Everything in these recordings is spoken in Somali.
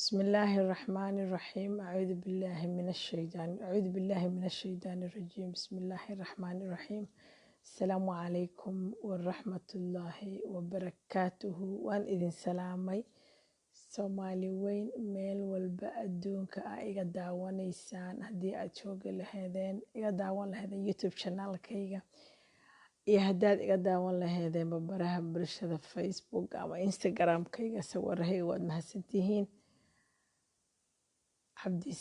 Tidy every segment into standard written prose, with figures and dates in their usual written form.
بسم الله الرحمن الرحيم. أعوذ بالله من الشيطان، أعوذ بالله من الشيطان الرجيم. بسم الله الرحمن الرحيم. السلام عليكم ورحمة الله وبركاته. Waan idin salaamay, Soomaali weyn, meel walba adduunka aa iga daawanaysaan. Haddii aad joogi lahaydeen, iga daawan lahaydeen YouTube channelkayga, iyo haddaad iga daawan lahaydeen baraha bulshada, Facebook ama Instagramkayga, sawirahayga, waad mahadsantihiin. Cabdi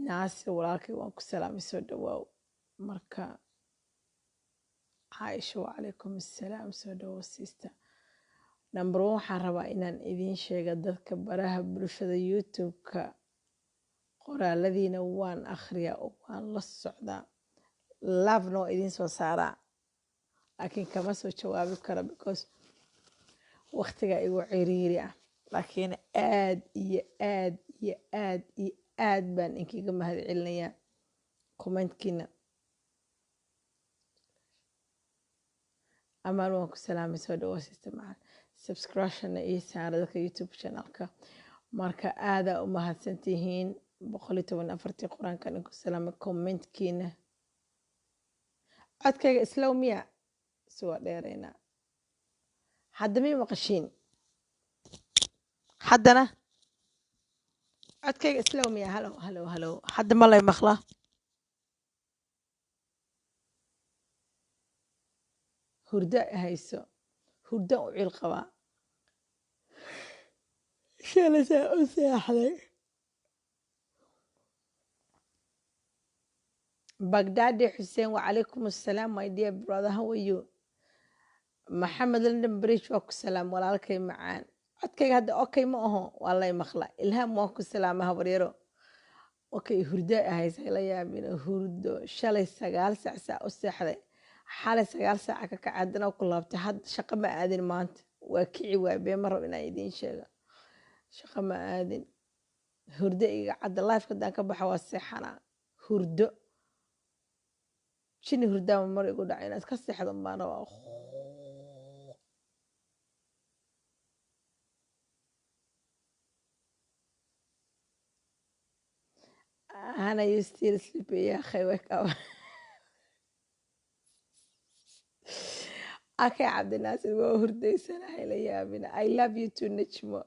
Naasir walaalkay, waan ku salaamay, soo dhawaaw. Marka Caaisha, wacalaykum assalaam, soo dhawow sister. Number one, waxaan rabaa inaan idiin sheega dadka baraha bulshada, YouTube-ka, qoraaladiina waan akhriyaa oo waan la socdaa, lovena waa idiin soo saaraa, laakiin kama soo jawaabi karo because waqtiga igu ciriiri ah. Laakiin aad iyo aad iyo aad iyo aad baan inkaga mahad celinayaa commentkiina. Amaan, waan ku salaamay, soo dhawo sister macaan. Subscriptionna ii saara dadka YouTube channelka. Marka aadaa u mahadsantihiin. 114-tii qur-aankan inku salaamay commentkiina. Codkayga islow miya? Si waa dheeraynaa hadda, may maqashiin haddana? Codkayga islow miya? Hello, hello, hello, hadda ma lay maqlaa? Hurdo hayso, hurdo u ciil qabaa, shalaysaa u seexday. Baghdadi Hussein, wacalaykum assalaam, my dear brother, how are you? Maxamed London Bridge, waa ku salaam walaalkay macaan. Codkayga hadda okay ma aho? Waa lay maqla. Ilhaam, waan ku salaama habaryaro. Okay, hurdo ahaysa, la yaabina, hurdo. Shalay 9 saac saa u seexday, xalay 9 saaca ka kacay, haddana ku laabtay. Hadda shaqo ma aadin maanta, waa kici waay. Been ma rabo inaan idiin sheega, shaqo ma aadin, hurdo iga cadda. Liveka haddaan ka baxa waa seexanaa. Hurdo jini hurdaama mar igu dhacay, inaad ka seexdo baan rabaa. Hana, you still sleepy? Ya akhi, wake up. Okay, Cabdinaasir, waa hurdaysanahay, la yaabina. I love you too, Najmo.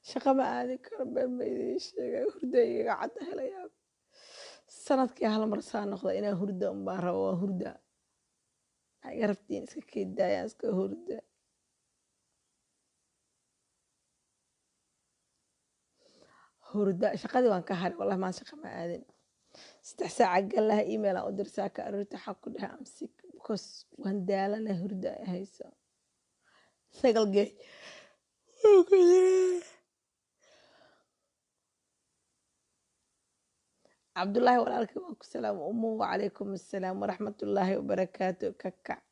Shaqo ma aadin karo, been ma idiin sheegay, hurda igaga caddahay, la yaab. Sanadkii hal mar saa noqda inaan hurda unbaan rabo. Waa hurda, waxaa iga rabtiin iska keedaayaan, iska hurda. Hurda, shaqadii waan ka haray wallahi, maan shaqa ma aadin. 3 saaca galaha, email aan u dirsaa ka aroorta, waxaa ku dhahay am sick because waan daalana, hurda ay hayso. Sagal geey. Cabdullaahi walaalkii, waan ku salaam. Umu, wacalaykum assalaam waraxmatullaahi wabarakaatu. Ka kac,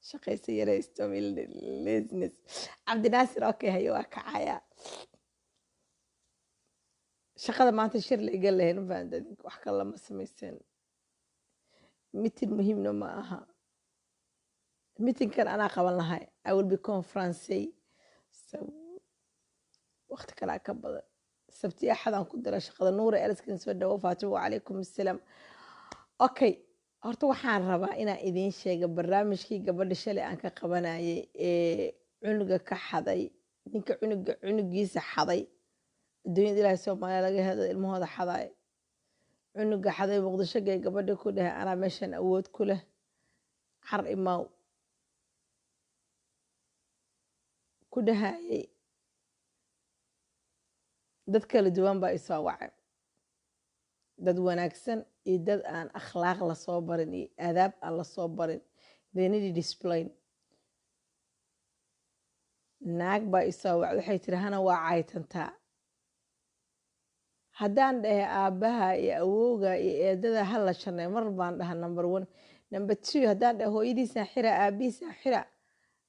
shaqaysa yaraysto business. Cabdinaasir, okay, hayo, waa kacaya. Shaqada maanta shir la iga lahayn, ma fahamta? Idinka wax kale lama samayseen, meeting muhiimna ma aha. Meetingkan anaa qaban lahay, I will be conference, so waqti kalaa ka badan. Sabti Axadaan ku dira shaqada. Nuura eliskan, soo dhawo. Faatimo, wacalaykum assalaam. Okay, horta waxaan rabaa inaan idiin sheega barnaamijkii gabadha shalay aan ka qabanayay ee cunuga ka xaday, ninka cunuga cunugiisa xaday. Adduunyada Ilaahay, Soomaaliya laga helo ilmahooda xaday, cunuga xaday Muqdisho gay. Gabadha ku dhahay anaa meeshan awood ku leh, car imaaw ku dhahayay. Dad kala duwan baa isoo wacay, dad wanaagsan iyo dad aan akhlaaq lasoo barin iyo aadaab aan lasoo barin. They need discipline. Naag baa isoo wacday, waxay tiri, "Hana, waa caytantaa." Haddaan dhahay aabbaha iyo awowga iyo eedada ha la shanay, mar baan dhaha, number one. Number two, haddaan dhahay hooyadiisaan xira, aabihiisaan xira,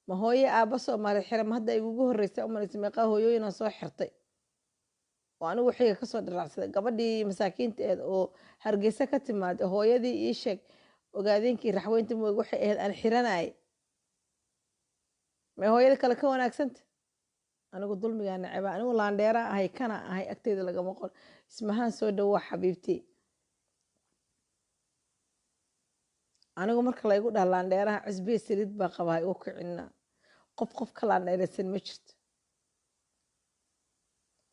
ma hooye aabba Soomaaliyeed xira ma hadda igugu horreysa umalaysa? Meeqaa hooyooyinaan soo xirtay oo anigu xiga kasoo dharaacsaday? Gabadhii masaakiinta eed oo Hargeysa ka timaada, hooyadii ii sheeg, ogaadeenkii raxweynta moog waxay ahayd aan xiranayay, may hooyada kale ka wanaagsanta? Anigu dulmigaa neceba. Anigu laandheera ahay, kana ahay, agteyda lagama qor. Ismahaan, soo dhawoa xabiibtii. Anigu marka laygu dhaha laandheeraha, cusbiya saliid baa qabaa, igu kicina. Qof qof ka laandheeraysan ma jirto.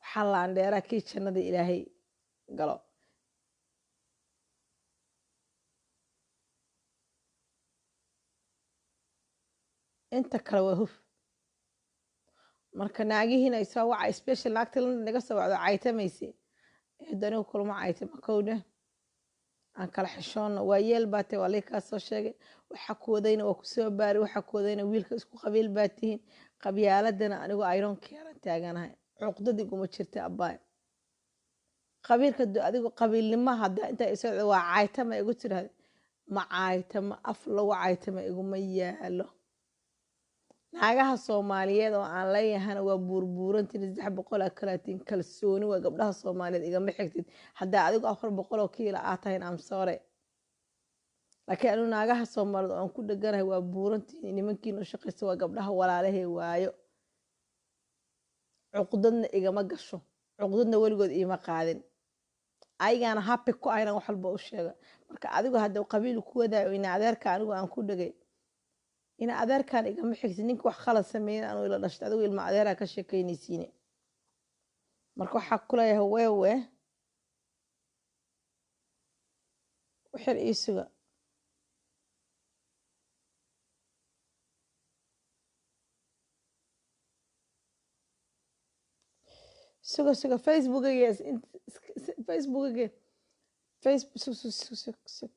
Waxaa laandheeraa kii jannada Ilaahay galo. Inta kale waa huf. Marka naagihiina ay soo waca, special naagta London naga soo wacdo caytamayse, eed anigu kulama caytama. Kowdha aan kala xishoonno. Waa yeel baa tahay, waa lii kaa soo sheegay. Waxa ku wadayna waa kusoo baari. Waxa ku wadayna wiilka isku qabiil baa tihiin. Qabyaaladana anigu iron keeran taaganahay, cuqdad iguma jirta, abbaay. Qabiilka adigu qabiilnimo hadda intaa isoo waa caytama igu tirahda, ma caytama, af lagu caytama iguma yaalo. Naagaha Soomaaliyeed oo aan leeyahana waa buurbuurantiin, 300 aa kalaatiin. Kalsooni waa gabdhaha Soomaaliyeed, igama xigtid. Haddaa adigu 400 oo kiila aa tahayn, am sorry, laakiin anigu naagaha Soomaaliyeed oo aan ku dheganahay waa buurantiin, nimankiin u shaqaysta, waa gabdhaha walaalahey waayo. Cuqdadna igama gasho, cuqdadna weligood iima qaadin. Ayagaana happy ku ahayna wax walba u sheega. Marka adigu hadda qabiil ku wadaayo, ina adeerka anigu aan ku dhegay, ina adeerkaan igama xigtid. Ninka wax khalad sameeyen anuu ila dhashtay, adigu ilma adeeraa ka sheekeynaysiine. Marka waxaa kuleeyahay weewe waxyar ii suga. Suga, suga, Facebookayga, Facebookayga, Facebook, sug, sug, sug, sug, sug,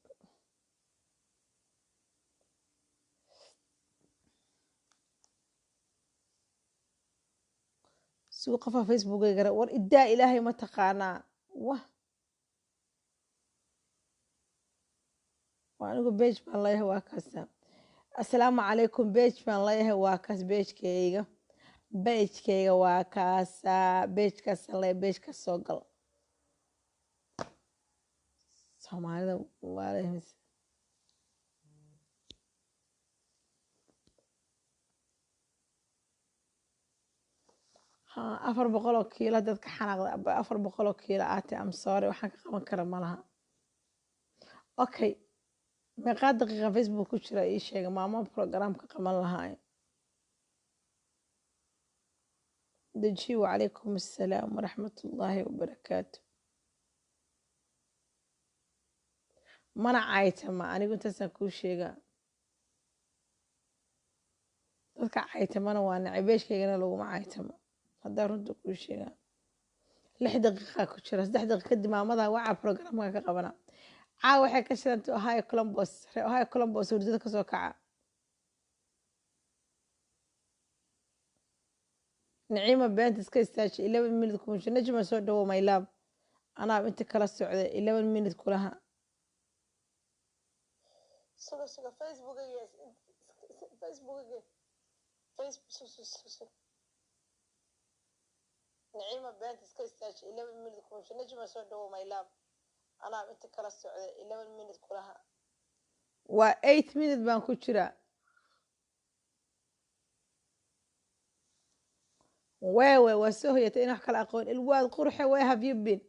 suga. Qofa Facebookayga war idaa Ilaahay ma taqaanaa. Wah, waa anigu page baan leeyahay, waa kaasa. Assalaamu calaykum. Page baan leeyahay, waa kaas pagekeyga. Pagekeyga waa kaasa, pagekaasaan leeyahay, pagekaas soo gal. Soomaalida waa leeyahay. Ha, 400 oo kiilo dadka xanaaqda aba, 400 oo kiilo aate, am sorry, waxaan ka qaban kara ma laha. Okay, meeqaa daqiiqa Facebook ku jira ii sheega, maamo programka qaban lahaa deji. Wacalaykum assalaam waraxmatullaahi wabarakaatu. Mana caytama anigu, intaasaan kuu sheegaa. Dadka caytamana waa nacay, pagekaygana laguma caytamo. Haddaa runta kuu sheegaa, 6 daqiiqa ku jira, 3 daqiiqa kadib maamada waca programka ka qabana. Caawa waxay ka shidantay Ohio Columbus, reer Ohio Columbus hurdada kasoo kaca. Naciima, beenta iska istaaji. 11 minute kuma jiro. Najma, soo dhawo, my love. Anaa inta kala socday 11 minute kulaha. Suga, suga, Facebookayga, Facebookayga, Facebook, sug, sug, sug, sug. Naciima, beenta iska istaaji. 11 minute kuma jiro. Najma, soo dhawo, my love. Anaa inta kala socday 11 minute kulaha. Waa 8 minute baan ku jiraa. Wewe waa soo hoyatay in wax kala aqoon ilwaad qurxe. Where have you been?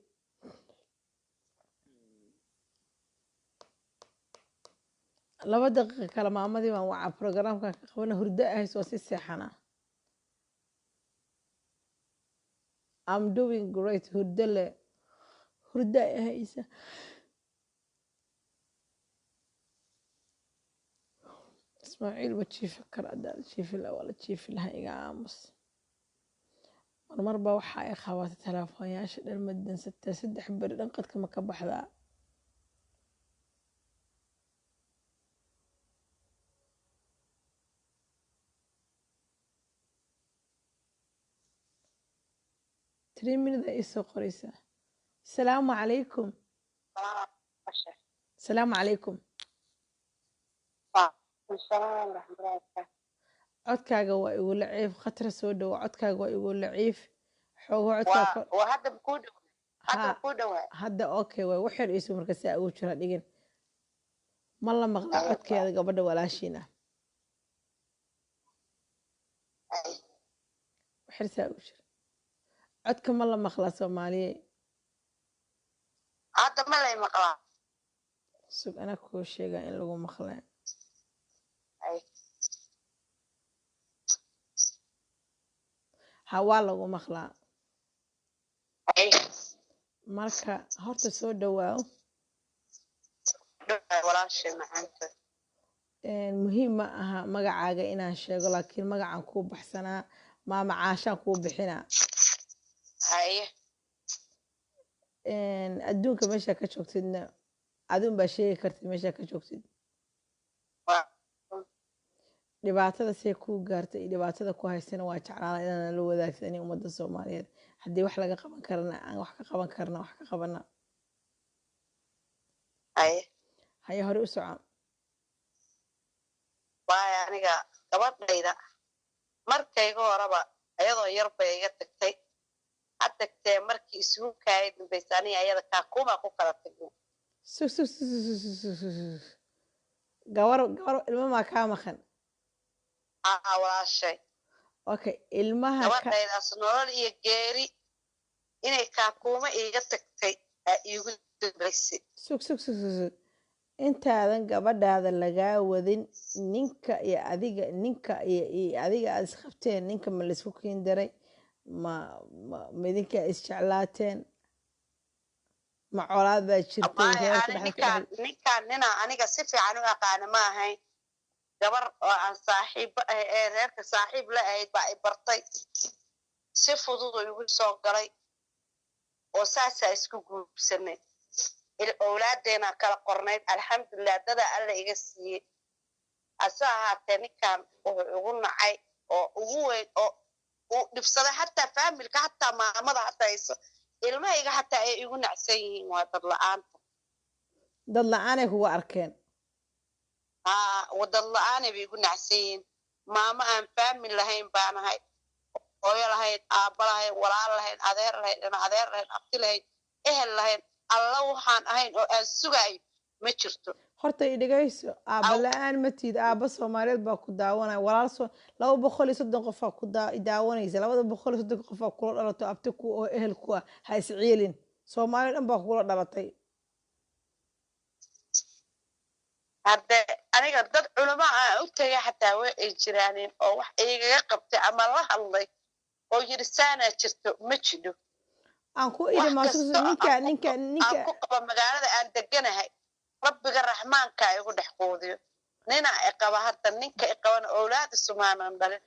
2 daqiiqa kale maamadii baan wacaa, programkan ka qabana. Hurdo ahays, waa si seexanaa. I'm doing great. Hurdo le, hurdo ay haysa. Ismaaciil ma jiifi kara. Haddaad jiifi laha, waa la jiifi lahaa. Iga aamus. Marmar baa waxa ay qabatay teleefoonyaasha dhan ma dansataa? 3 beri dhan qadka ma ka baxdaa? 3 minute ay isoo qoraysaa. Asalaamu calaykum. Asalaamu calaykum. Codkaaga waa igu laciif. Khatra, soo dhawo. Codkaaga waa igu laciif xoogo codkaa. Ha, hadda okay waay. Waxyar iisu marka saa ugu jira dhigin. Ma la maqlaa codkeeda gabadha walaashiin ah? Xirsaa u jira. Codka ma la maqlaa, Soomaaliye? Hadda ma lay maqlaa? Sug, anaa kuu sheegaa in lagu maqlaa. Ay. Ha, waa lagu maqlaa. Ay. Marka horta soo dhawaaw. Dhowaa, walaashay macaanta. Muhiim ma aha magacaaga inaan sheego, laakiin magacaan kuu baxsanaa, Maama Caashaan kuu bixinaa. Haye. Adduunka meeshaa ka joogtidna adun baa sheegi kartid meeshaa ka joogtid. Waa. Dhibaatada see kuu gaartay iyo dhibaatada ku haystana waa jeclaana inaan la wadaagsanin ummadda Soomaaliyeed. Haddii wax laga qaban karana, aan wax ka qaban karna, wax ka qabana. Haye. Haye, hore u soco. Waayo, aniga gabadhayda markayga horeba ayadoo yar bay iga tagtay. Ha tagtee, markii isugu kaayay dambaysa aniga ayada kaa kuma ku kala tagnay. Sug, sug, sug, sug, sug, sug, sug, sug. Gabar, gabar, ilmo maa kaa maqan? Aa, walaashay. Okay, ilmaha ka Gabadhaydaas nolol iyo geeri inay kaakuuma iiga tagtay aa iigu dambaysay. Sug, sug, sug, sug, sug. Intaadan gabadhaada lagaa wadin, ninka iyo adiga, ninka iyo adiga aad isqabteen, ninka ma laisku kiin daray? Ma idinkaa isjeclaateen? Ma colaad baa jirtay Abaaye, reerka ani dhexda ka ninkaan dhexay? Ninkaan ninaa aniga si fiican u aqaana ma ahayn. Gabar oo aan saaxiibo ah ee reerka saaxiib la ahayd baa i bartay. Si fudud oo igu soo galay oo saasaa isku guursanay. Owlaadeenaa kala qornayd, alxamdulilah, dadaa Alla iga siiyey. Hase ahaatee, ninkan wuxuu igu nacay oo ugu weyn oo uu dhibsaday, xataa faamilka, xataa maamada hataa hayso, ilmahayga xataa ay igu nacsan yihiin, waa dad la-aanta. Dad la-aanay kuga arkeen? Haa, wadad la-aanay bay igu nacsan yihiin. Maamo aan faamil lahayn baanahay, hooyo lahayn, aabba lahayn, walaal lahayn, adeer lahayn, ina adeer lahayn, abti lahayn, ehel lahayn. Alla waxaan ahayn oo aan sugaayo ma jirto. Horta i dhegayso, aabba la-aan ma tiid. Aabba Soomaaliyeed baa ku daawanaya. Walaal soo 230 qofaa ku daawanaysa. 230 qofaa kula dhalato, abti ku oo ehel ku ah. Ha isciilin, Soomaali dhan baa kula dhalatay. Hadde aniga dad culamo aan u tegay xataa way ay jiraaneen oo wax igaga qabtay ama la hadlay oo yidhi saanaa jirto, ma jidho. Aan ku idhi Wax maasuus kasta oo ninka aan ku ninka aan ninka ku qabo magaalada aan deganahay, Rabbiga Raxmaanka igu dhex quudiyo. Nina i qaba hadda, ninka i qabana owlaad isumaanan dhalin,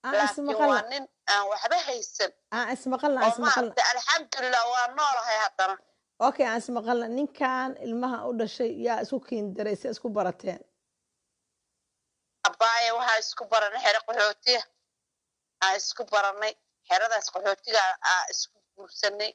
aan laakiin waa ismaqalna nin aan waxba haysan aan ismaqalna aan oo ismaqalna. Maaragtay, alxamdulilah, waa noolahay haddana. Okay, aan ismaqalna. Ninkan ilmaha u dhashay yaa isku kiindaray? Si isku barateen? Abaaye, waxaa isku baranay xero qaxootiya aan isku baranay. Xeradaas qaxootiga aa isku guursanay,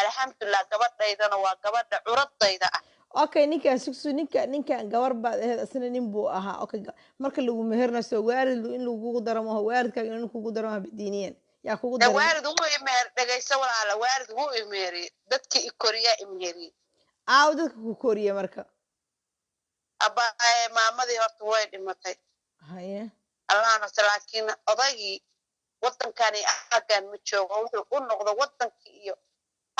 alxamdulilah. Gabadhaydana waa gabadha curadayda ah. Okay, ninkan sugsu, ninkan gabar baad ahayd, asna nin buu ahaa. Okay, marka lagu meherna soo waalid in lagugu daro maaho? Waalidkaaga in kugu daro maaha badiiniyeen? Yaa kugu De daray? Waalid wuu imeher. Dhegayso walaala, waalid wuu imeheriyey, dadkii i koriyaa imeheriyey. Aaw dadka ku koriye marka? Abaaye, maamadii horta way dhimatay. Haye. Allahna, laakiin odaygii wadankani aagan ma joogo. Wuxuu u noqdo wadankii iyo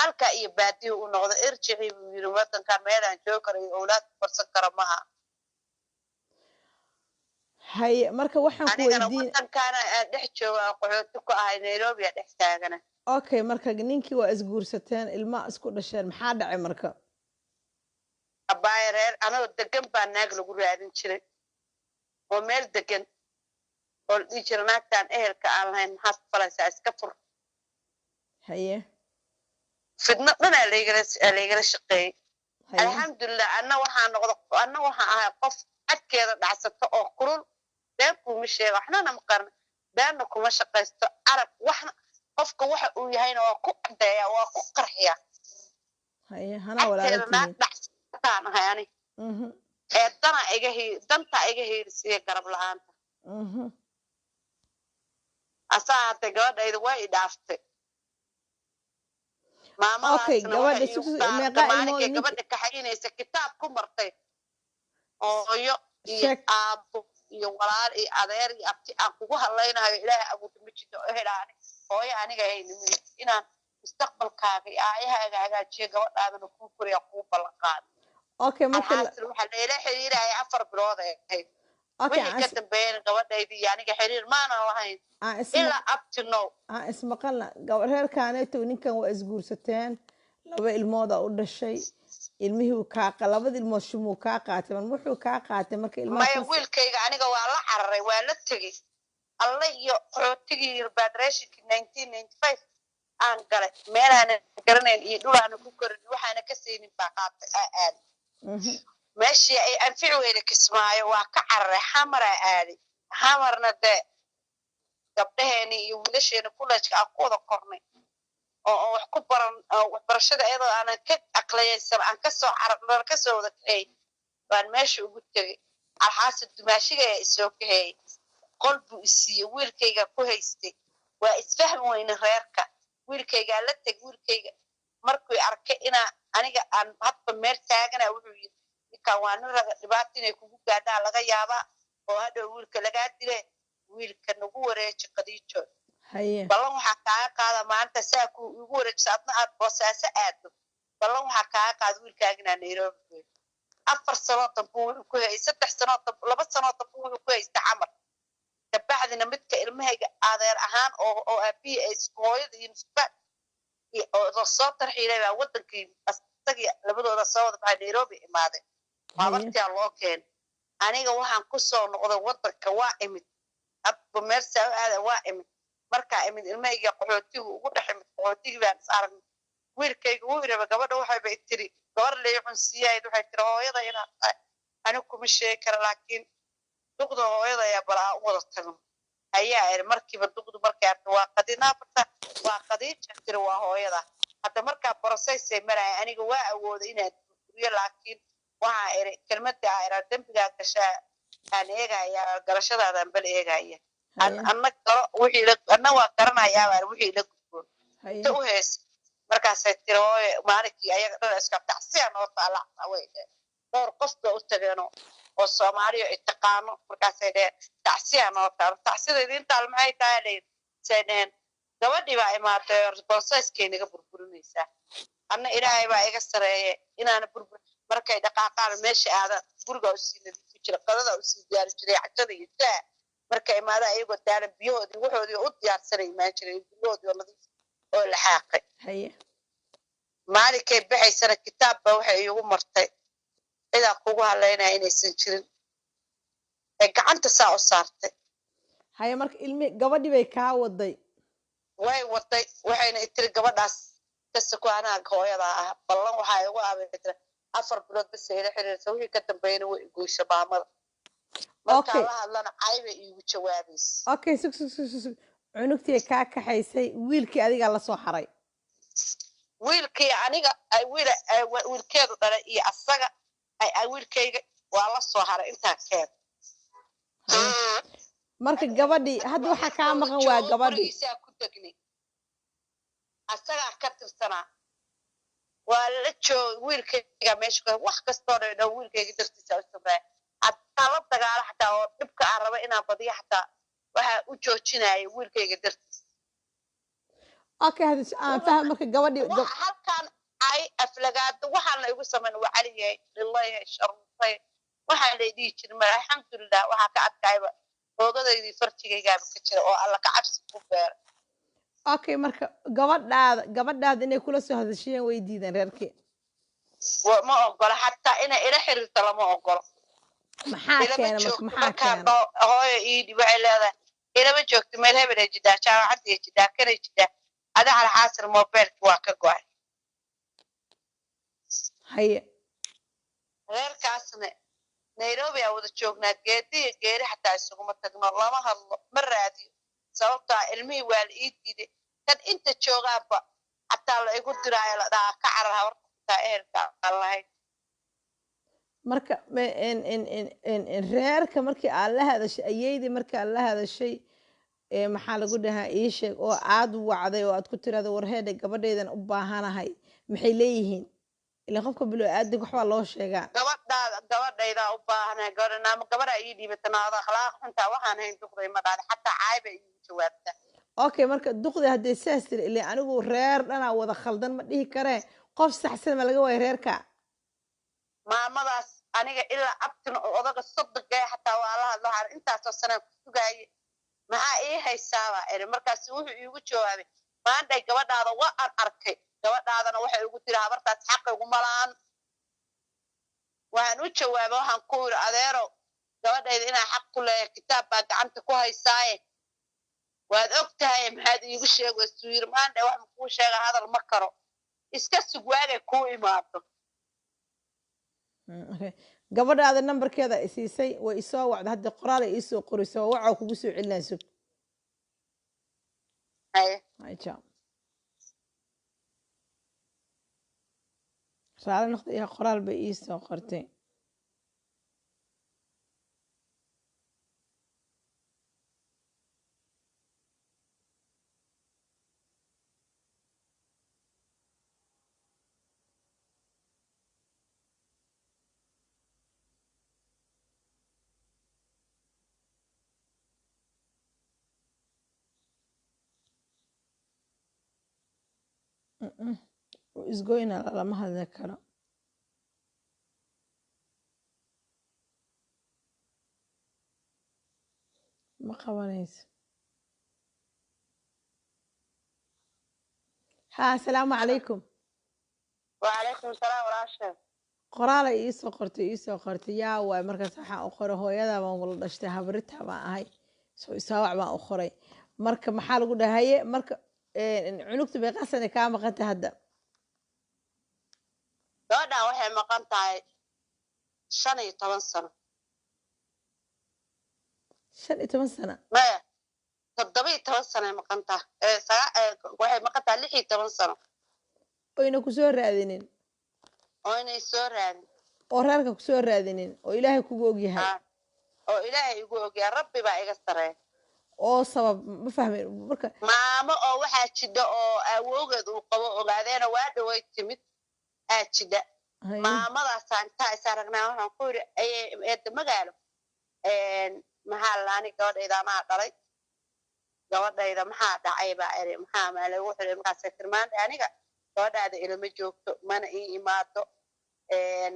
halka iyo baadiyu u noqdo. Irjicii buu yiri, wadankan meelaan joogi karo iyo owlaad ku korsan karo maha. Haye, marka waxaan ku Anigana weydiin wadankaana aan dhex jooga, aan qaxooti ku ahay, Nairobi aa dhex taagana. Okay, marka ninkii waa isguursateen, ilmaha isku dhasheen, maxaa dhacay marka? Abaaye, reer anagoo degan baa naag lagu raadin jiray oo meel degan oo la dhihi jira, naagtaan ehelka aan lahayn maxaad ku falaysaa, iska fur. Haye. Fidno dhanaa laygala shaqeeyey. Haye. Alxamdulilah, anna waxaa noqdo, anna waxaan ahay qof cadkeeda dhacsato oo kulul. Been kuma sheego, waxnana ma qarna, beenna kuma shaqaysto. Arag, waxna qofka waxa uu yahayna waa ku cadeeya, waa ku qarxiya. Haye, hanaa walaala Cadkeeda naag tihiin. dhacsataan ahay ani. Ee dana iga dantaa iga hiirisiiya garab la-aanta. Asaa hatay, gabadhayda waa i dhaaftay. Okay, Maamadaasna gabadha waxay iigu sug daartay meeqaa ilmood maalinkay ninka gabadha kaxaynaysa kitaab ku martay, hooyo iyo Sheeg. aabbo iyo walaal iyo adeer iyo abti aan kugu hadlaynayo Ilaahay abuurta ma jirto, ehelaani Hooyo aniga hayni inaan mustaqbalkaaga iyo aayahaaga hagaajiyo, gabadhaadana kuu koriya, kuu ballan qaada. Okay, marka Alxaasil, waxaa layla xiriiraya 4 bilood ay ahayd. Okay. Wixii ka dambeeyana gabadhaydi iyo aniga xiriir maanan lahayn aan isma ilaa up to now. Aan ismaqalna. Reerkaaneeto ninkan waa isguursateen, laba ilmooda u dhashay. Ilmihii uu kaa labada ilmood shumuu kaa qaatay. Man wuxuu kaa qaatay marka ilmaha Maya, wiilkayga aniga waa la cararay, waa la tegey alle iyo qaxootigii repatriationkii 1995 aan galay. Meelaanan garanayn iyo dhulaana ku korin, waxaana ka saynin baa qaatay aa aaday. Meeshii ay anfici weyda Kismaayo, waa ka cararay, Xamaraa aaday. Xamarna dee gabdhaheeni iyo wiilasheena kulejka aan ku wada kornay oo wax ku baran oo waxbarashada iyadoo aanan ka aqliyaysan aan kasoo carar kasoo wada kaxeey baan meesha ugu tegey. Alxaasil, dumaashiga ayaa isoo kaxeeyey, qol buu isiiyey, wiilkayga ku haystay. Waa isfahmi weyne reerka, wiilkaygaa la teg. Wiilkayga markuu arkay inaa aniga aan hadba meel taagana, wuxuu yidhi, "Ninkan waa nin raga, dhibaata inay kugu gaadhaa laga yaabaa oo hadhow wiilka lagaa dile, wiilka nagu wareeji, Qadiijo." "Ballan waxaa kaaga qaada maalinta saa ku igu wareejiso, adna aad Boosaaso aado, ballan waxaa kaaga qaada wiilkaaga inaa Nairobi geeyo." 4 sanoo dambe wuxuu ku hayay, 3 sanoo dambe, 2 sanoo dambe wuxuu ku haystay Xamar. Kabacdina midka ilmahayga adeer ahaan oo aabihii ay isku hooyada iyo musba oo lasoo tarxiilay baa wadankii, asagii labadooda soo wada baxay, Nairobi imaaday. Habartiyaa loo keenay. Aniga waxaan ku soo noqday wadanka, waa imid, hadba meel saa u aada, waa imid. Markaa imid, ilmahayga qaxootigu ugu dhex imid, qaxootigii baan is aragnay. Wiilkayga wuu iraba, gabadha waxayba tiri, gabar lay cunsiyahayd, waxay tiri, "Hooyada inaad tahay anigu kuma sheegi kara, laakiin duqda hooyada ayaa bal aan u wada tagno," ayaa iri. Markiiba duqdu markay arta, "Waa qadinaabarta, waa Qadiija," tiri, "waa hooyada." Hadda markaa processay maraya, aniga waa awooday inaan burburiyo, laakiin waxaa iri kelmadda aa iraa, "Dembigaa gashaa aan eegaya, garashadaadaan bal eegaya." Anna garo wixii la, anna waa garanayaa baan wixii la gudboon inta u hees. Markaasay tiri, "Hooye." Maalinkii ayaga dhan iska tacsiya noo taala, way dheheen. Dhowr qof ba u tageeno oo Soomaaliya ay taqaano. Markaasay dheheen, "Tacsiya noo taalo." "Tacsida idiin taal maxay tahay?" Leyd say dheheen, "Gabadhii baa imaatay oo processkay naga burburinaysaa." Anna Ilaahay baa iga sareeye inaana burbur. Markay dhaqaaqaan, meesha aadan gurigaa usii nadiifi jiray, qadadaa usii diyaari jiray, cajada iyo jaa. Markay imaadaan iyagoo daalan, biyahoodii waxoodii u diyaarsanay imaan jiray, guryahoodii oo nadiif oo la xaaqay. Maalinkay baxaysana kitaab ba waxay iigu martay cidaa kugu hadlaynaya inaysan jirin ee gacanta saa u saartay. Haye, marka ilmi gabadhii bay kaa waday? Way waday, waxayna tiri, "Gabadhaas kasako, anaa hooyadaa ah, ballan waxaa igu abay," tiri, 4 bilood bas ila xiriirsa, wixii ka dambeeyana way igoysha maamada. Markaa la hadlana caybay iigu jawaabaysa. Okay, sug, sug, sug, sug, sug. Cunugtii kaa kaxaysay, wiilkii adigaa lasoo haray? Wiilkii aniga ay wiil ay wiilkeedu dhalay iyo asaga ay wiilkayga waa la soo haray intaa keen. Haye, marka gabadhii hadda waxaa kaa maqan waa gabadhii? Gurigiisaa ku degnay, asagaa ka tirsanaa, waa la joogay wiilkayga meesha wax kastoo dhan dhow wiilkayga dartiisa u sameeya. Hataa la dagaalo xataa oo dhibka aan raba inaan badiyo xataa waxaa u joojinaya wiilkayga dartiisa. Okay, hadda aan faham marka gabadhii Waxa halkan ay aflagaado waxaan la igu samayn, waa caliyahay, dhillayahay, sharmutay, waxaan la dhihi jirin mara. Alxamdulilah, waxaa ka adkaayba hoogadaydii farjigaygaaba ka jira oo Alla ka cabsi ku beera. Okay, marka gabadhaada inay kula soo hadashiyeen way diideen reerkii? Ma ogola, xataa inay ila xiriirto lama ogolo. Maxaa Ilama keena marka? joogto. Maxaa Markaan keena? Dhaho, "Hooyo ii dhib," waxay leedahay, "Ilama joogto, meel hebel ay jidaa, jaamacadday jidaa, kanay jidaa." Ada alxaasir mobeelki waa ka go'ay. Reerkaasna Nairobi aa wada joognaa, geedi iyo geeri xataa isuguma tagno, lama hadlo, ma raadiyo, sababtaa ilmihii waa la ii diiday. Kan inta joogaanba xataa la igu diraayo, la dhahaa, "Ka carar habarta," xitaa ehelka aan lahayn. Marka reerka markii aad la hadashay, ayeydii markii aad la hadashay ee maxaa lagu dhahaa, ii sheeg, oo aad wacday oo aad ku tirahdo, "Warheedhe, gabadhaydan u baahanahay," maxay leeyihiin? Ilaan qofka bilo aadanka waxbaa loo sheegaa. Gabadhaada, gabadhaydaa u baahanahay, gabadha naama, gabadhaa ii dhiibata, naada akhlaaq xuntaa, waxaan hayn duqday ma dhahda, xataa caay bay iigu jawaabtaa. Okay, marka duqdi hadday saas tiri, ilaa anigu reer dhanaa wada khaldan ma dhihi karee, qof saxsan ma laga waayo reerka? Maamadaas aniga ilaa abtina oo odaga 30-gee xataa waa la hadlo, waxaan intaasoo sanaan ku sugaaye, maxaa ii haysaabaa iri. Markaas wuxuu iigu jawaabay, maandhay gabadhaada waa aan arkay, gabadhaadana waxay igu tiri habartaas xaq iguma la'an. Waxaan u jawaabay, waxaan ku yiri, adeerow, gabadhayda inaa xaq ku leeyahay kitaab baa gacanta ku haysaaye, waad og tahay, maxaad iigu sheegaysuu yiri. Maandhay wax makuu sheega, hadal ma karo, iska sug waagay kuu imaado. Okay. Gabadhaada nambarkeeda i siisay, way isoo wacda hadda, qoraal ay iisoo qorayso, wacaa kugu soo celinaa, sug. Haye. Hay, ciao. Raali noqda iyo qoraal bay iisoo qortay. Isgoyna lama hadli karo. Ma qabanayso. Ha, asalaamu calaykum. Wacalaykum salaam, walaashe. Qoraalay iisoo qortay, iisoo qortay, yaa waay. Markaas waxaan u qoray, hooyadaa baan wala dhashtay, habrita baan ahay, soo isaawac baan u qoray. Marka maxaa lagu dhahaye? Marka cunugta meeqa sane kaa maqantay hadda? Gabadhan waxay maqan tahay 15 sano. 15 sano? Maya, 17 sanoay maqan tahay. Waxay maqan tahay 16 sano. Oyna kusoo raadinin? Oo inay soo raadin. Oo reerka kusoo raadinin, oo Ilaahay kugu ogyahay? Ah, oo Ilaahay igu ogyahay, Rabbi baa iga sareeya. Oo sabab ma fahmin marka. Maamo oo waxaa jidha oo awowgeed uu qabo, ogaadeena waa dhaway timid aa jidha. Haye. Maamadaasaa intaa is aragnaa, waxaan ku yidhi, eedda magaalo, maxaa la, ani gabadhayda anaa dhalay, gabadhayda maxaa dhacay baa iri, maxaa maa lagu xiray? Markaasay tirmaanta, aniga gabadhaada ilama joogto, mana ii imaado,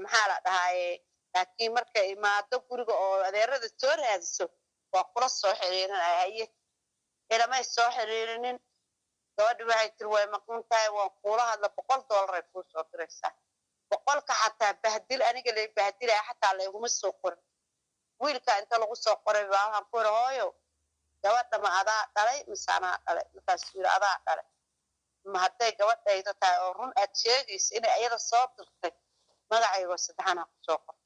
maxaa la dhahaaye, laakiin markay imaado guriga oo adeerada soo raadiso waa kula soo xiriirinaya. Haye, ilamay soo xiriirinin. Gabadhi waxay tiri, way maqan tahay, waan kuula hadla, $100 ay kuu soo diraysaa. 100-ka xataa bahdil aniga lay bahdilaya xataa layguma soo qorin, wiilka inta lagu soo qoray baa. Waxaan ku yidhi, hooyo, gabadha ma adaa dhalay mise anaa dhalay? Markaasuu yidhi, adaa dhalay. Ma hadday gabadhayda tahay oo run aad sheegayso inay ayada soo dirtay, magacaygoo saddexan ha kusoo qor.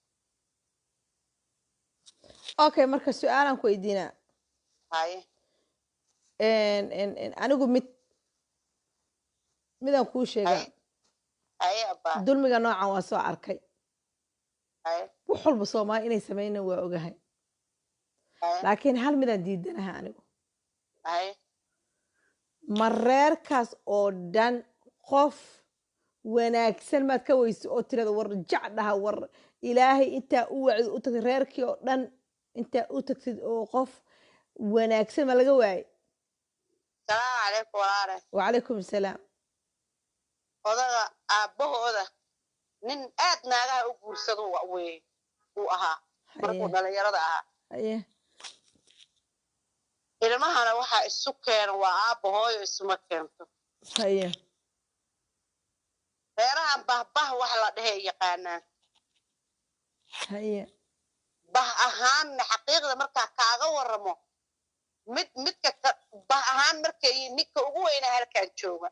Okay, marka su-aalaan ku weydiinaa. Haye. Anigu mid midaan kuu sheegaa. Haye, haye, abbaa. Dulmiga noocan waa soo arkay. Haye. Wax walba Soomaali inay sameyna waa ogahay. Haye. Laakiin hal midaan diidanaha anigu. Haye. Ma reerkaas oo dhan qof wanaagsan maad ka weyso oo tirada war jac dhaha, war Ilaahay intaa u wacdo u tagtid, reerkii oo dhan intaa u tagtid oo qof wanaagsan ma laga waayay? Salaamu calaykum, walaale. Wacalaykum asalaam. Odaga aabbahooda nin aad naagaha u guursado wey uu ahaa markuu dhalinyarada ahaa. Ilmahana waxaa isu keena waa aabba, hooyo isuma keento. Reerahan bahbah wax la dhehe yaqaanaan. Bah ahaanna xaqiiqda markaa kaaga warramo, mid midka bah ahaan markay ninka ugu weynaa halkan jooga,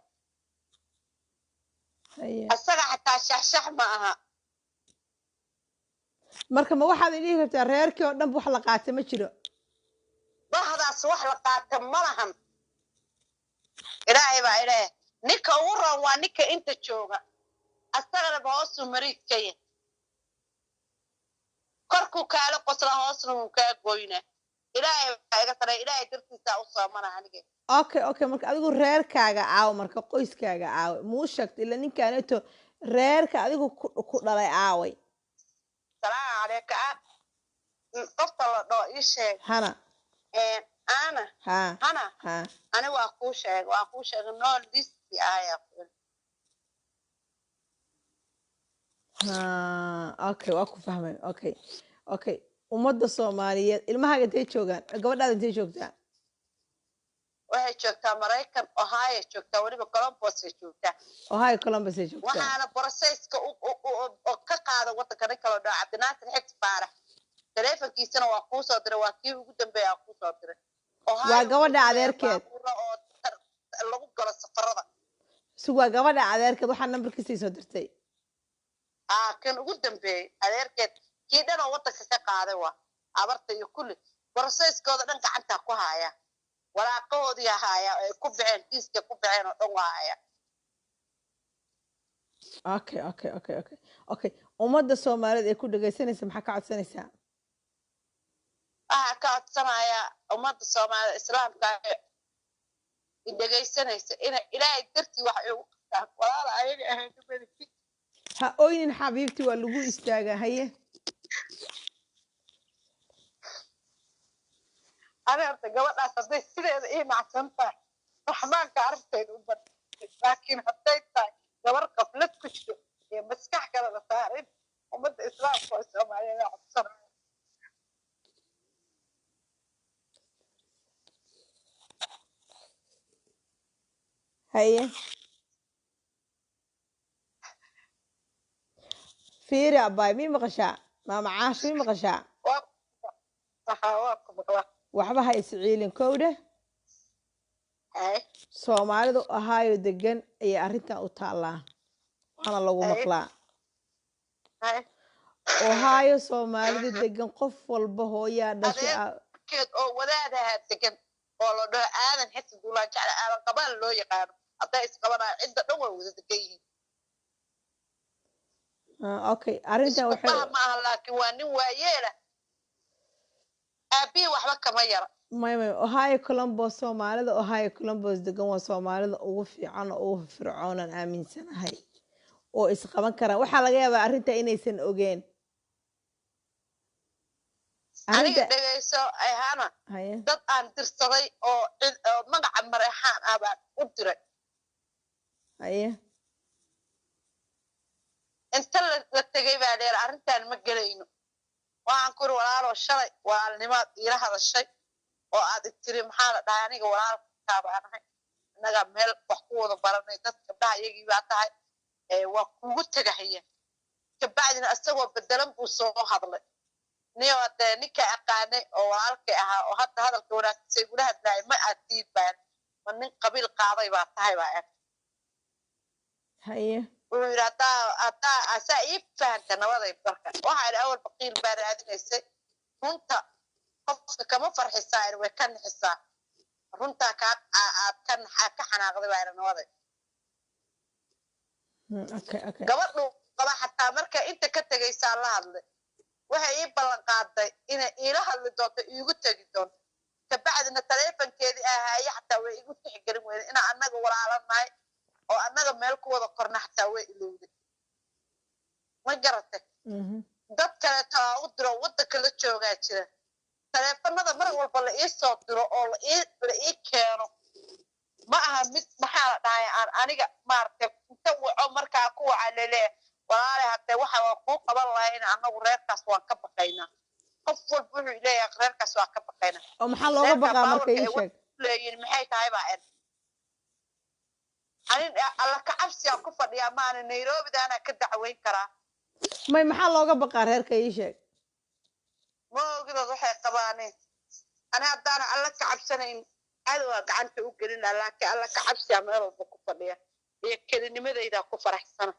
asaga xataa shaxshax ma aha. Marka ma waxaad idhihi rabtaa reerkii oo dhan wax la qaata ma jiro? Bahdaas wax la qaata ma lahan, Ilaahay baa ilaah. Ninka ugu roon waa ninka inta jooga, asagana ba hoosuu mariid ka yahay, korkuu kaala qoslaa, hoosna wuu kaa goynaa. Ilaahay baa iga saray, Ilaahay dartiisaa u soomana aniga. Okay, marka adigu reerkaaga caawo, marka qoyskaaga caawo, muu sheegta ila ninkaaneeto reerka adigu ku dhalay caaway? Salaamu calayka. Ah, qofta la dhoo ii sheeg. Hana. Ana Ha. Hana. Ha. Ani waa kuu sheegay, waa kuu sheegay, no listi ayaa ku iri. Ha, okay, waa ku fahmay. Okay, ummadda Soomaaliyeed, ilmahaaga intay joogaan? Gabadhaada intay joogtaa? Waxay joogtaa Maraykan, Ohio joogtaa, weliba Columbus ay joogtaa. Ohio Columbus ay joogtaa. Waxaana processka oo ka qaada waddanka nin kaloo dhaho Cabdinaasir Xigsi Faarax. Taleefonkiisana waa kuu soo diray, waa kii ugu dambeeya aa kuu soo diray. Ohio Waa gabadha wuxuu leeyahay adeerkeed. Baabuuro oo lagu galo safarada. Si waa gabadha adeerkeed waxaa nambarkiisa soo dirtay. Aa, kan ugu dambeeyey adeerkeed, kii dhan oo waddanka ka qaaday, waa abarta iyo kulli processkooda dhan gacantaa ku haya, waraaqahoodii haya ay ku baxeen, kiiska ku baxeen oo dhan waa haya. Okay, ummadda Soomaaliyeed ee ku dhegaysanaysa maxaa ka codsanaysaa? Waxaa ka codsanayaa ummadda Soomaalida Islaamka ee dhegaysanaysa ina Ilaahay dartii wax igu qabtaan, walaala ayaga ahayn dumarkii. Ha oynin xabiibti, waa lagu istaagaa. Haye. Ani horta gabadhaas hadday sideeda ii nacsan tahay, raxmaanka arrinteeda u bad, laakiin hadday tahay gabar qaflad ku jiro iyo maskax kale la saarin, ummadda Islaamka oo Soomaaliyeed aa codsanaya. Haye, fiiri abaay, mii maqashaa? Maama Caasho, mii maqashaa? Waa waxaa waa ku maqlaa. Waxba ha isciilin, kowdhe. Hay. Soomaalida Ohio degan ayay arrintan u taallaa, waana lagu maqlaa. Hay. Ohio Soomaalida degan, qof walba hooyaa dhashay. Adeerkeed oo wadaadaha degan oo la dhaho Aadan Xasan Duulaan Jecla, Aadan Qabaal loo yaqaano, hadday isqabanaya cidda dhan way wada degan yihiin. Ah, okay, arrintan waxay Iskubaha ma aha, laakiin waa nin waayeela, aabbihii waxba kama yara. May, Ohio Columbus, Soomaalida Ohio Columbus degan waa Soomaalida ugu fiican oo ugu fircoonaan aaminsanahay oo isqaban karaan. Waxaa laga yaabaa arrinta inaysan ogeen. Aniga Arrinta dhegayso ayhana. Haye. Dad aan dirsaday oo cid oo magaca Mareexaan ah baan u diray. Haye. Inta la tegay baa dheer, arrintan ma gelayno. Waxaan ku iri, walaaloo, shalay walaalnimaad iila hadashay oo aad tiri, maxaa la dhahay, aniga walaalkaa baan ahay, innagaa meel wax ku wada baranay, dad gabdhaha iyagii baa tahay, waa kugu tegahaya. Kabacdina isagoo bedelan buu soo hadlay niyo dee ninka aqaanay oo walaalkay ahaa oo hadda hadalka wanaagsan igula hadlaayay, ma aad tiid baan, ma nin qabiil qaaday baa tahay baa eg. Haye. Wuxuu yidhi, haddaa asaa ii fahanta nabaday. Barka waxaa idhi, awal baqiil baa raadinaysay, runta qofka kama farxisaa idhi, way ka nixisaa runtaa, kaa aad ka xanaaqday baa idhi, nabaday. Okay. Gabadhu qaba xataa markay inta ka tegaysaa la hadlay, waxay ii ballan qaaday inay iila hadli doonto, iigu tegi doonto. Kabacdina taleefankeedii ahaaye xataa way igu tixgelin weyday inaan annaga walaalanahay oo annaga meel ku wada korna, xataa way ilowday, ma garatay? Dad kaleeto aa u diro waddanka la joogaa jira, taleefanada mar walba la ii soo diro oo la ii keeno ma aha mid, maxaa la dhahay, aan aniga maaragtay inta waco markaa ku waca leleeyahay, walaale, haddee waxa waa kuu qaban lahayn, annagu reerkaas waan ka baqaynaa. Qof walba wuxuu leeyahay reerkaas waan ka baqaynaa. Oo maxaa looga Reerka baqaa marka? baawarka Ii ay sheeg. Leeyihin maxay tahay baa en anin Alla ka cabsiyaa ku fadhiyaa, maana Nairobidaanaa ka dacweyn karaa. May, maxaa looga baqaa reerka? Ii sheeg. Ma ogidood waxay qabaaneen, ani haddaana Alla ka cabsanayn cadowaa gacanta u gelina, laakiin Alla ka cabsiyaa meel walba ku fadhiya iyo kelinimadaydaa ku faraxsana.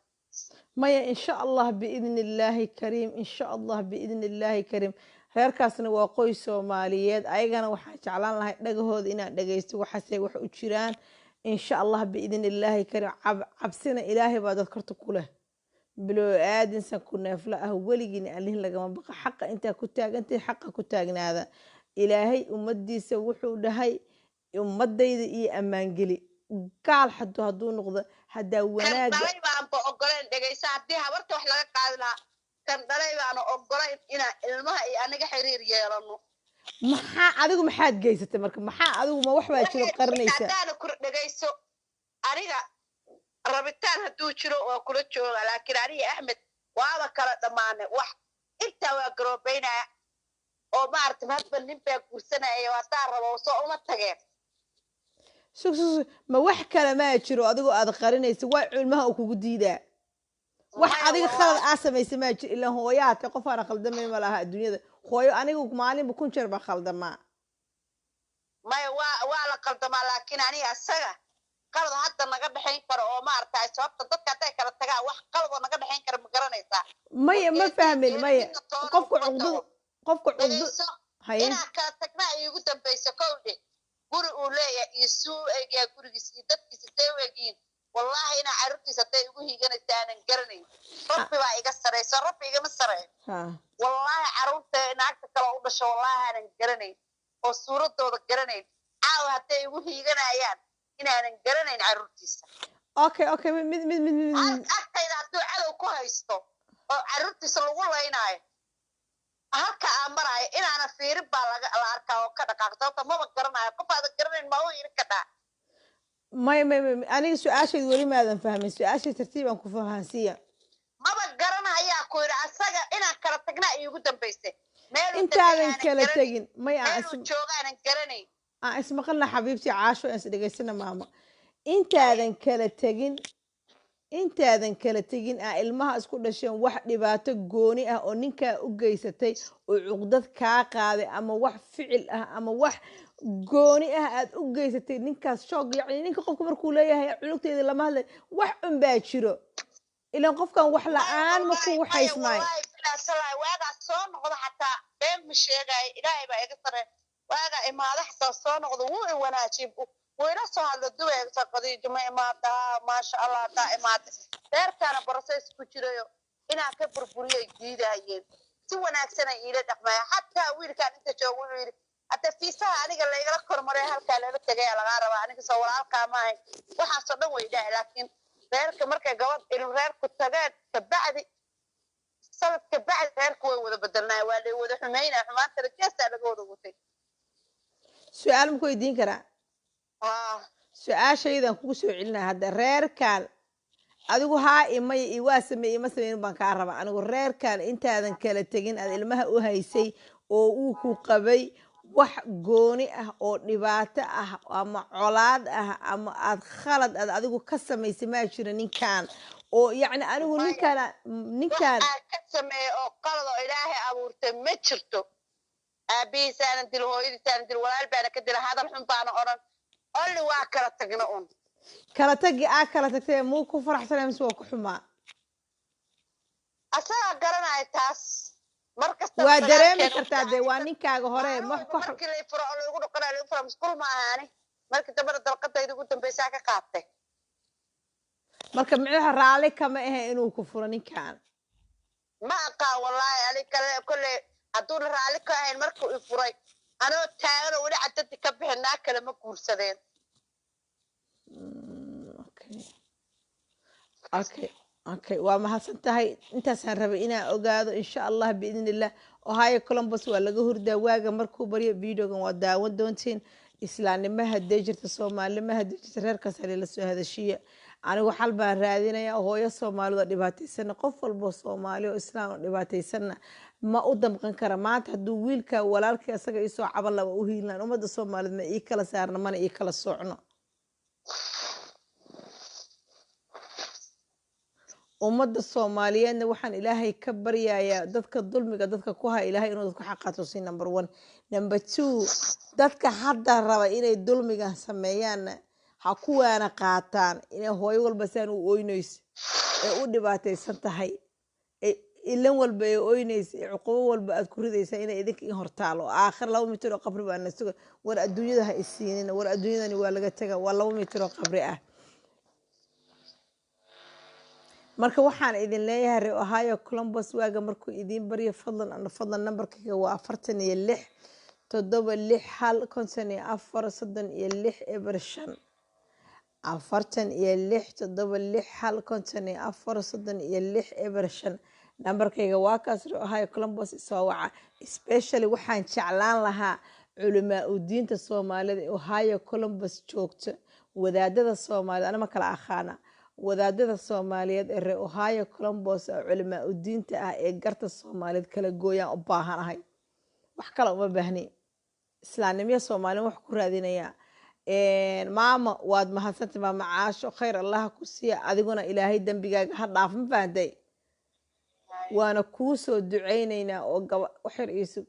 Maya, insha Allah biidni illaahi kariim, insha Allah biidni illaahi kariim, reerkaasna waa qoys Soomaaliyeed. Ayagana waxaan jeclaan lahay dhagahooda inaan dhagaysto waxaase wax u jiraan. Insha Allah biidni illaahi kariim, cabsina Ilaahay baa dad korta ku leh, biloo aadinsan ku neefla ah, weligiina Allihin lagama baqa. Xaqa intaa ku taagantahay, xaqa ku taagnaada. Ilaahay ummadiisa wuxuu dhahay, ummadayda iyo ammaangeli, gaal xaduu hadduu noqdo haddaa Kan wanaaga dhalay baanba ogoleen, dhegaysa, haddii habarta wax laga qaadi lahaa, kan dhalay baana ogolayn inaan ilmaha iyo aniga xiriir yeelano. Maxaa adigu maxaad geysatay marka? Maxaa adigu, ma wax baa jiro qarinaysa? Haddaana ku dhegayso, aniga rabitaan hadduu jiro waa kula jooga, laakiin aniga Axmed waaba kala dhammaanay. Wax intaa waa garoobeynaya oo maaragtay, hadba nin baa guursanaya, haddaan rabo soo uma tageen. Sug, sug, sug. Ma wax kale maa jiro adigoo aad qarinaysa? Waa ilmaha uu kugu diidaa wax Maya, adiga wallaahi. Khalad aa samaysay maa jiro? Ilaa hooyaa tay, qof aana khaldamay ma laha adduunyada. Hooyo anigu maalinba 1000 jeer baa khaldamaa. Maya, waa la qaldamaa, laakiin aniga asaga qalad hadda naga dhexayn karo oo maaragtay, sababta dadka hadday kala tagaan wax qaladoo naga dhexayn kara, ma garanaysaa? Maya, ma fahmin. Maya, Midna toona qofka uma cuqdad tago. Qofka cuqdad Dhegayso. Haye. Inaan kala tagnaa iigu dambayso kowdhe. Guri uu leeyahay iyo suu u egyaa gurigiisa iyo dadkiisa see u egyihiin, wallaahi inaa carruurtiisa hadday igu hiiganaysa aanan garanayn. Rabbi baa iga sareyso, Rabbi igama sareeyo. Wallaahi carruurta naagta kale u dhasho, wallaahi aanan garanayn oo suuradooda garanayn. Caawa hadday igu hiiganayaan, inaanan garanayn carruurtiisa. Okay, mid. Agtayda hadduu cadow ku haysto oo carruurtiisa lagu laynaayo, halka aan maraayo inaana fiirin baa laga la arkaa oo ka dhaqaaq, sababta maba garanayo. Qof aadan garanayn ma u irin kadhaa? Maya, maya, maya, aniga su-aashayda weli maadan fahmin. Su-aashay tartiib aan ku fahansiiya. Maba garanayaa ku yidhi, asaga inaan kala tagnaa iigu dambaysay. Meeluu Intaadan degay aanan kala garanayn. tegin, maya, aan Meeluu jooga aanan garanayn. Aan ismaqalna, xabiibtii Caasho, aan isdhegaysana, maamo. Intaadan kala tegin, intaadan kala tegin, aa ilmaha isku dhasheen, wax dhibaato gooni ah oo ninkaa u geysatay oo cuqdad kaa qaaday, ama wax ficil ah ama wax gooni ah aad u geysatay ninkaas, shoog, yacni ninka qofka markuu leeyahay cunugteeda lama hadlay, wax un baa jiro. Ilaan qofkan wax la-aan ma ku waxaysmaayo. Wallaahi bilaa salaa, waagaa soo noqdo xataa been ma sheegaayo, Ilaahay baa iga sare. Waagaa imaado xataa soo noqdo, wuu i wanaajiyey, wuu ila soo hadla duweegsa, "Qadiijo, ma imaadaa? Maasha Allah, haddaa imaatay." Reerkaana process ku jirayo inaan ka burburiyay diidahayeen. Si wanaagsan ay iila dhaqmaya. Xataa wiilkaan inta jooga wuxuu yidhi, "Hadda fiisaha aniga laygala kormaray, halkaa lala tegaya lagaa rabaa, aniga soo walaalkaa maahay." Waxaasoo dhan way dhahay, laakiin reerka markay gabadh ilm reerku tagaan kabacdi, sanad kabacdi, reerku way wada bedelnaa, waa lay wada xumeynaa, xumaantana geesaa laga wada watay. Su-aal ma ku weydiin karaa? Ah. Su-aashaydan kugu soo celinaya hadda. Reerkan adigu haa imaya iyo waa sameeyey ima sameyn baan kaa rabaa anigu. Reerkan intaadan kala tegin aad ilmaha u haysay oo uu ku qabay, wax gooni ah oo dhibaato ah ama colaad ah ama aad khalad aad adigu ka samaysay maa jira ninkan oo yacni anigu Maya. ninkan Wax ninkan aan ka sameeyey oo qalad oo Ilaahay abuurtay ma jirto. Aabihiisaanan dil, hooyadiisaanan dil, walaal baana ka dila, hadal xun baana odhan, olli waa kala tagna un. Kala tagi aa kala tagtay, muu ku faraxsanay mise waa ku xumaa? Asagaa garanaya taas mar kasta. Waa dareemi Dagaalkeena kartaa dee, waa ninkaaga hore ma maalin ku walba markii lay furo oo laigu dhaqanayo, laigu furo, masquul ma ahaani. Markii dambena dalqadayda ugu dambaysaa ka qaatay. Marka micnaha raalli kama ahe inuu ku furo ninkan? Ma aqaan wallaahi. Ani kale kolley hadduuna raalli ka ahayn markuu i furay, anoo taagan oo weli cadadi ka bixin, naa kale ma guursadeen. Okay, waa mahadsan tahay. Intaasaan rabay inaan ogaado. Insha Allah, biidn illah, Ohio Columbus waa laga hurdaa. Waaga markuu baryo videogan waa daawan doontiin. Islaamnimo hadday jirta, soomaalinimo hadday jirta, reerkaas halila soo hadashiya. Anigu xal baan raadinaya. Hooyo Soomaalida oo dhibaataysanna, qof walbo Soomaali oo islaam oo dhibaataysanna ma u damqan kara. Maanta hadduu wiilka walaalkii asaga iisoo caban laba u hiilaan, ummadda Soomaalida ma ii kala saarno, mana ii kala socno. Ummadda Soomaaliyeedna waxaan Ilaahay ka baryayaa dadka dulmiga dadka ku haya, Ilaahay inuu dadku xaqa tusiyo, number one. Number two, dadka hadda raba inay dulmiga sameeyaanna ha kuwaana qaataan inay hooyo walba saan u oynayso ee u dhibaataysan tahay, ee ilan walba ee oynaysa, ee cuqubo walba aad ku ridaysaa, inay idinka in hortaalo oo aakhir 2 mitir oo qabri baa na suga. War adduunyada ha isiinina, war adduunyadani waa laga taga, waa 2 mitir oo qabri ah. Marka waxaan idin leeyahay, reer Ohio Columbus, waaga markuu idiin baryo, fadlan ana fadlan, nambarkayga waa 46 761 54 36 05, 46 761 54 36 05. Nambarkayga waa kaas, Ohio Columbus isoo waca. Especially waxaan jeclaan lahaa culamaa udiinta Soomaalida ee Ohio Columbus joogta, wadaadada Soomaaliyed. Anama kala aqaana wadaadada Soomaaliyeed ee reer Ohio Columbus oo culamaa udiinta ah ee garta Soomaaliyeed kala gooyaan u baahanahay. Wax kale uma baahni, islaamnimyo Soomaaliya wax ku raadinayaa. Maama, waad mahadsantay maama Caasho, khayr Allaha ku siiya. Adiguna Ilaahay dembigaaga ha dhaaf, ma fahantay? Waana kuu soo ducaynaynaa oo gaba waxyar iisu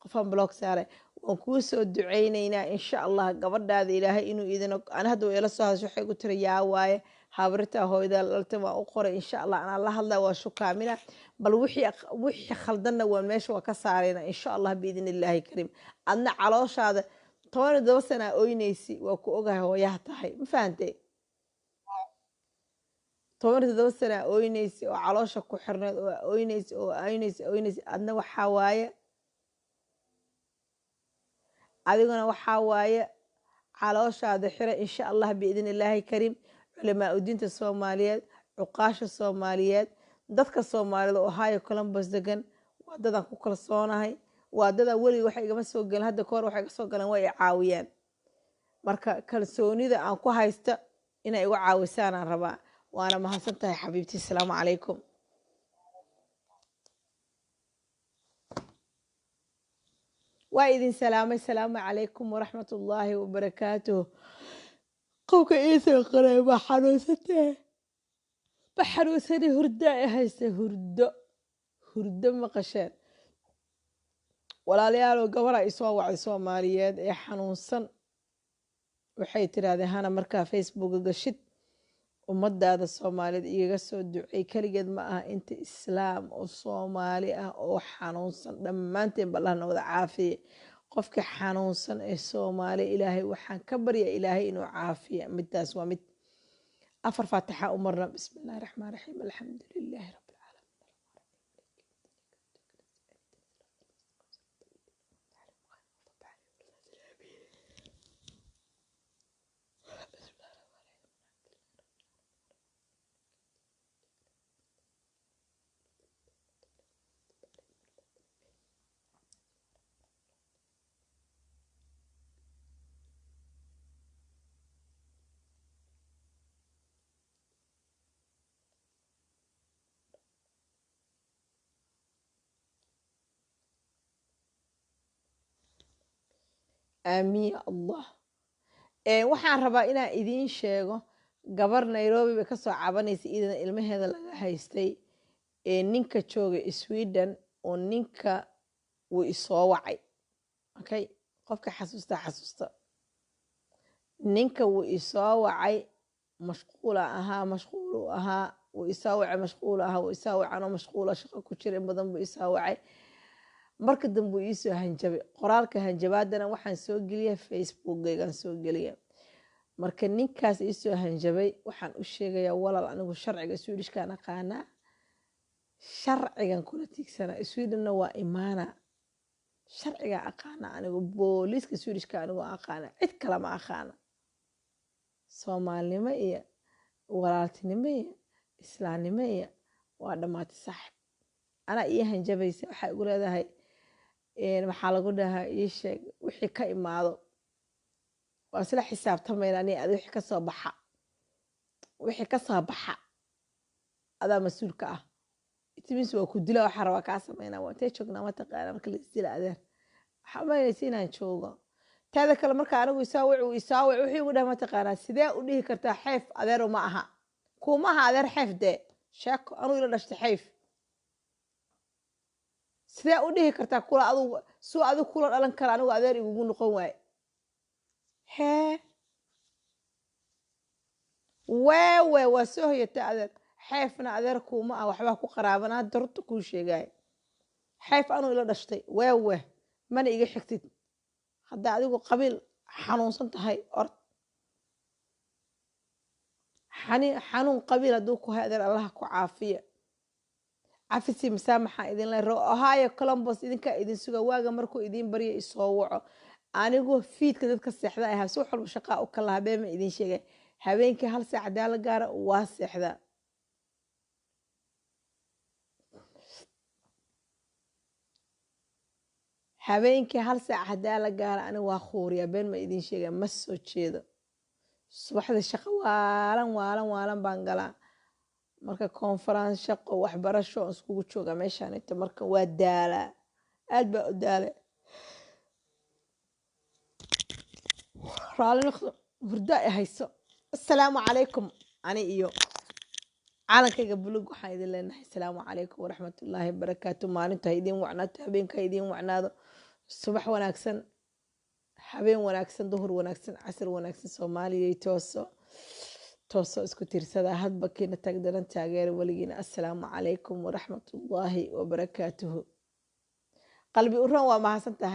qofaan block saaray. Waan kuu soo ducaynaynaa insha Allah gabadhaada Ilaahay inuu idin. Ani hadda way ila soo hadasho, waxay ku tiri yaa waaye habarita hooyada lalta. Waan u qoray, insha Allah anaa la hadlaa, waa shukaamina. Bal wixii khaldanna waa meesha waa ka saarayna insha Allah biidni Illaahi kariim. Adna calooshaada 17 sanaa oynaysi, waa ku ogahay hooyaha tahay, ma fahantay? 17 sanaa oynaysi oo caloosha ku xirneed oo oynaysi oo oynaysi oynaysi. Adna waxaa waaye, adiguna waxaa waaye calooshaada xira insha Allah biidni Illaahi kariim. Culamaa udiinta Soomaaliyeed, cuqaasha Soomaaliyeed, dadka Soomaalida Ohio Columbus degan waa dadaan ku kalsoonahay, waa dadaan weliga waxa igama soo gelin. Hadda kahor waxay iga soo galeen, way i caawiyeen. Marka kalsoonida aan ku haysta inay igu caawisaanaan rabaa. Waana mahadsan tahay xabiibti. Asalaamu calaykum. Waa idin salaamay. Salaamu calaykum waraxmat ullaahi wabarakaatuh. Qofka iisoo qoray, ma xanuunsatee? Ma xanuunsanay, hurdo ay haysta, hurdo hurdo maqasheen. Walaalayaalow, gabadha isoo wacday Soomaaliyeed ee xanuunsan waxay tirahdeen, "Hana, markaa Facebooka gashid ummadaada Soomaaliyeed igaga soo ducey." Keligeed ma aha, inta Islaam oo Soomaali ah oo xanuunsan dhammaanteen ba Allahna wada caafiye. Qofka xanuunsan ee Soomaali, Ilaahay waxaan ka barya Ilaahay inuu caafiya. Midaas waa mid afar faatixa u marna. Bismi Illahi raxmaan raxiim, alxamdu lilaahi rabbi alcaalamiin. Aamiin ya Allah. Waxaan rabaa inaan idiin sheego gabar Nairobi bay kasoo cabanaysa, iyadana ilmaheeda laga haystay ee ninka jooga Sweden oo ninka wuu isoo wacay. Okay, qofka xasuusta xasuusta, ninka wuu isoo wacay, mashquula ahaa, mashquulu ahaa, wuu isoo wacay, mashquul ahaa, wuu isoo wacay anoo mashquula, shaqo ku jira. In badan buu isoo wacay. Marka dambe uu iisoo hanjabay. Qoraalka hanjabaadana waxaan soo geliya Facebookgaygaan soo geliya. Marka ninkaas iisoo hanjabay waxaan u sheegayaa, walaal, anigu sharciga Swedishkaan aqaanaa, sharcigan kula tiigsanaa, Swedenna waa imaana, sharcigaa aqaana anigu, booliiska Swedishka anigu aqaana, cid kale ma aqaana. Soomaalinimo iyo walaaltinimo iyo islaamnimo iyo waa dhammaatay saaxib. Anaa ii hanjabaysa, waxaa igu leedahay, maxaa lagu dhahaa, ii sheeg wixii ka imaado waa isla xisaabtamayna ani adi. Wixii kasoo baxa, wixii kasoo baxa adaa mas-uulka ah. It means waa ku dila, waxaa rabaa kaa sameynaa. Waa intee joognaa mataqaana? Marka la isdila adeer, waxaa umaynaysa inaan joogo. Teeda kale, marka anigu isaawic uu isaawic, wuxuu igu dhahay, mataqaanaa, sidee u dhihi kartaa xeef adeer uma aha, kuma aha adeer xeef? Dee sheeko anuu ila dhashtay xeef, sidee u dhihi kartaa kula adugu suu adigu kula dhalan kara anigu adeer igugu noqon waaye? Hee weewe, waa soo hoyatay adeer. Xeefna adeer kuuma ah, waxbaa ku qaraabana. Hadda runta kuu sheegay, xeef anuu ila dhashtay weewe, mana iga xigtid. Hadda adigu qabiil xanuunsan tahay, ord xanuun qabiil hadduu ku hay adeer, Allaha ku caafiya. Cafisi masaamaxa idin le. Ohio Columbus idinkaa idin suga. Waaga markuu idiin baryo isoo waco. Anigu fiidka dadka seexda ahaa, si wax walba shaqaa u kala habeen ma idin sheegay. Habeenkii 1 saac hadaa la gaara waa seexdaa. Habeenkii 1 saac haddaa la gaara, ani waa khuuriya, been ma idiin sheega, ma soo jeedo. Subaxda shaqo waalan waalan waalan baan galaa. Marka conference, shaqo, waxbarasho aan iskugu joogaa meeshaan inta. Marka waa daalaa, aad baa u daalay. Raalli noqdo, hurdo ay hayso. Assalaamu calaykum. Ani iyo caalankayga bulug waxaan idin leenahay asalaamu calaykum waraxmatullaahi wabarakaatu. Maalintu ha idiin wacnaato, habeenka ha idiin wacnaado. Subax wanaagsan, habeen wanaagsan, duhur wanaagsan, casar wanaagsan. Soomaaliyay, tooso tooso, isku tiirsada, hadba kiina tagdaran taageera weligiina. Assalaamu calaykum waraxmatullaahi wabarakaatuhu. Qalbi uran, waa mahadsan tahay.